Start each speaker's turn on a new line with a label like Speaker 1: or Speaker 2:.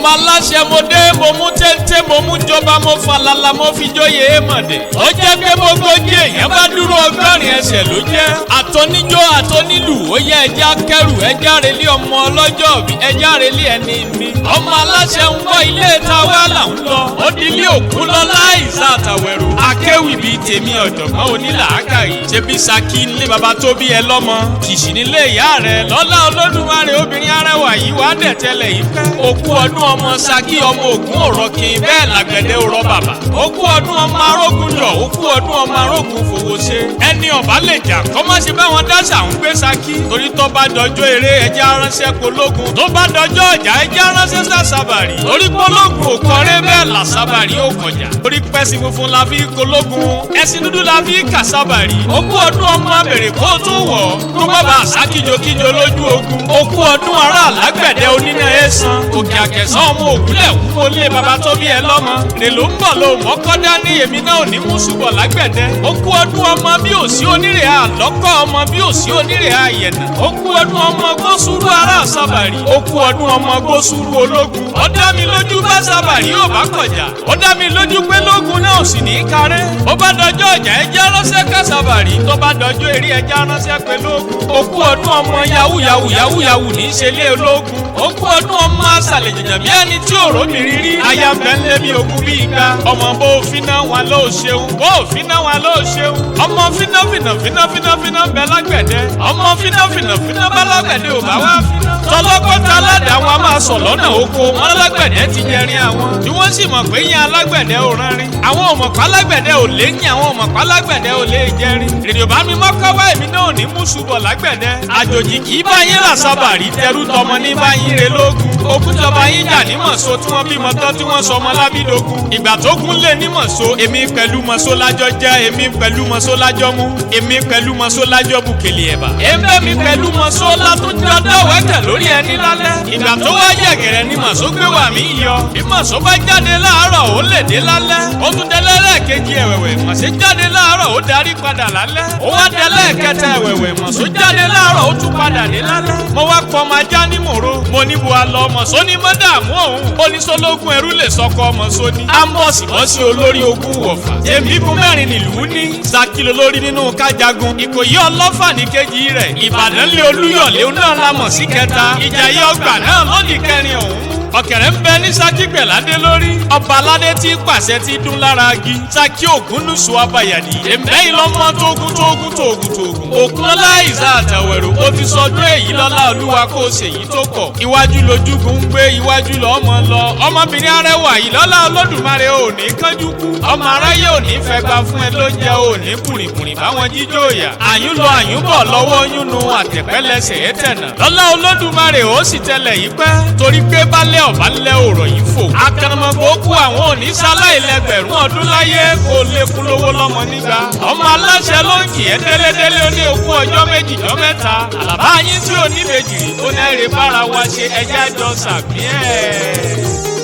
Speaker 1: Ọmọ aláṣẹ mo dé, mo mú téńté, mo mú jọba, mo falala, mo fi jóye mọ̀dẹ̀. Ó jẹ́ pé gbogbo èèyàn bá dúró 80 ẹsẹ̀ ló jẹ́. Àtọ́níjó àtọ́nílù ó yẹ ẹja kẹrù, ẹja relé ọmọ ọlọ́jọ́ bí ẹja relé ẹni mi. Ọmọ aláṣẹ ń wọ ilé ta wá là ń lọ. Ó dilé òkú lọ láìsá àtàwẹ̀rù. Akéwì bíi tèmi ọ̀jọ̀gbọ́n onílàákàyè. Ṣebí Ṣakí nílé baba tó bí ẹ lọ́mọ. Kìsì nílé ìyá rẹ̀ lọ́lá Olódùmarè obìnrin arẹwà yìí wá dẹ̀ tẹ́lẹ̀ yìí pẹ́. Òkú ọdún ọmọ Ṣakí ọmọ Ògún òrọ̀kìn bẹ́ẹ̀ làgbẹ̀dẹ òrọ̀ bàbà. Òkú ọdún ọmọ arógun yọ̀, òkú ọdún ọmọ arógun fowó ṣe. Ẹni ọ̀bá lè jà kọ́ má ṣe báwọn dáṣà ń gbé Ṣakí. Torí tó bá dọjọ́ eré ẹja ránṣẹ́ pológun. Tó bá dọjọ́ ọjà ẹja ránṣẹ́ sàṣàbàrì. Torí pológun ò kọrẹ́ bẹ́ẹ̀ làṣàbàrì ó kọjá. Torí pẹ́sì funfun la fi kológun. Ẹṣin dúdú la fi kàṣàbàrì. Òkú ọdún ọmọ abèrè kó tó wọ̀. Kó má bàa sá kíjokíjo lójú ogun. Òkú ọdún ará àlágbẹ̀dẹ oníná ẹ̀sán. Òkè àkẹsàn ọmọ ògúnlẹ̀ wúwo lé baba tó bí ẹ lọ́mọ. Rèló ń bọ̀ lo mọ́kọ́dá ní èmi náà ò ní mú ṣùbọ̀ lágbẹ̀dẹ. Òkú ọdún ọmọ bí òsí onírè àlọ́kọ́ ọmọ bí òsí onírè àyẹ̀nà. Òkú ọdún ọmọ gbósùrú ará sábàrì. Òkú ọdún ọmọ gbósùrú ológun. Ó dá mi lójú bá sábàrì ò bá kọjá. Ó dá mi lójú pé lógun náà sì ní í karẹ́. Ó bá dọjọ́ ọjà ẹja ránṣẹ́ kásábàrì. Tó bá dọjọ́ eré ẹja ránṣẹ́ pé lógun. Òkú ọdún ọmọ yahoo yahoo yahoo yahoo ní í ṣe lé ológun. Òkú ọdún ọmọ àṣàlẹ̀ jẹ̀jẹ̀ bí ẹni tí òró mi rí rí. Aya ń bẹ ń lé bí ogún bí igba. Ọmọ bó finá wa ló ṣeun. Bó finá wa ló ṣeun. Ọmọ finá fìnà fìnà fìnà fìnà ń bẹ lágbẹ̀dẹ. Ọmọ finá fìnà fìnà bá lágbẹ̀dẹ ò bá wá finá. Tọlọ́kọ́ta aládàá wọn a máa sọ̀ lọ́nà oko. Wọn lágbẹ̀dẹ ti jẹrin àwọn. Tí wọ́n sì mọ̀ pé yín alágbẹ̀dẹ ò ránrin. Àwọn òmọ̀pá lágbẹ̀dẹ ò lé yín, àwọn òmọ̀pá lágbẹ̀dẹ ò lè jẹrin. Rèdíò bá mi mọ́kọ́ wá èmi náà ní mùsùlùmọ̀ lágbẹ̀dẹ. Àjòjì kì í bá yín rà sábàrí tẹrú tọmọ ní bá yín re lógun. Ògúnjọba yín jà ní mọ̀ṣó tí wọ́n bímọ tán tí wọ́n sọmọ lábídógún. Ìgbà tó gún lé ní mọ̀ṣó, èmi pẹ̀lú mọ̀ṣó lájọ jẹ́, èmi pẹ̀lú mọ̀ṣó lájọ mú, èmi pẹ̀lú mọ̀ṣó lájọ bùkèlè ẹ̀bà. Èmi pẹ̀lú mọ̀ṣó látúnjọ dọ̀wẹ́kẹ̀ lórí ẹni lálẹ́. Ìgbà tó wá yẹ̀gẹ̀rẹ̀ ni mọ̀ṣó gbé wà mí yọ. Bí mọ̀ṣó bá jáde láàárọ̀ ó lè dé lálẹ́. Ó tún dé lẹ́lẹ́kejì ẹ̀wẹ̀wẹ̀, mọ̀ṣó jáde láàárọ̀ ó darí padà lálẹ́. Ó wá dé lẹ́ẹ̀kẹta ẹ̀wẹ̀wẹ̀, mọ̀ṣó jáde láàárọ̀ ó tún padà dé lálẹ́. Mo wá pọ̀ ọmọ ajá ní mòro, mo ní bu alọ mọ̀ṣó ní mọ́dàmú òun. Oníṣológún ẹrú lè sọkọ mọ̀ṣó ní. Amos bọ́ sí olórí ogun wọ̀fà. Èmi gun mẹ́rin nílùú ní. Ṣakí lolórí nínú kájagun. Ìkòyí ọlọ́fà ní kejì rẹ̀. Ìbàdàn lé Olúyọ̀lé náà la mọ̀ sí kẹta. Ìjàyè ọgbà náà lódì kẹrin ọ̀hún. Ọ̀kẹ̀rẹ̀ ń bẹ ní Ṣakí pẹ̀ládé lórí. Ọba aládé tí pàṣẹ tí dún lára agi. Ṣakí Ògúnnúṣù abayàdì. Èmbẹ́ ìlọ́mọ tógún tógún tógún tógún. Òkúnlọ́lá ìsà àtàwẹ̀rù. Ó ti sọdún èyí lọ́lá Olúwa kó o ṣèyí tó kọ̀. Iwájú lójúgun ń gbé iwájú lọ́mọ lọ. Ọmọbìnrin arẹwà yìí lọ́lá Olódùmarè ò ní kánjú kú. Ọmọ aráyé ò ní fẹ́ gba fún ẹ ló jẹ́ ò ní kùrìkùrì báwọn jíjó yà. Àyùn lọ àyùn bọ̀ lọ́wọ́ yúnnu àtẹ̀pẹ́lẹsẹ̀ ẹ̀ tẹ̀nà. Lọ́lá Olódùmarè ó sì tẹlẹ̀ yìí pẹ́. Torí pé balẹ̀ ọ̀bá lẹ́ òrọ̀ yìí fò. Akànnàmọ́gbò kú àwọn òní sáláìlẹ́gbẹ̀rún ọdún láyé kó lékún lówó lọ́mọ nígbà. Ọmọ aláṣẹ ló ń kì í délédélé ó ní ogún ọjọ́ méjì jọ mẹ́ta. Àlàbá yín tí ò ní méjì ó náà rè bára wa ṣe ẹjẹ́ àjọ sàmí ẹ̀.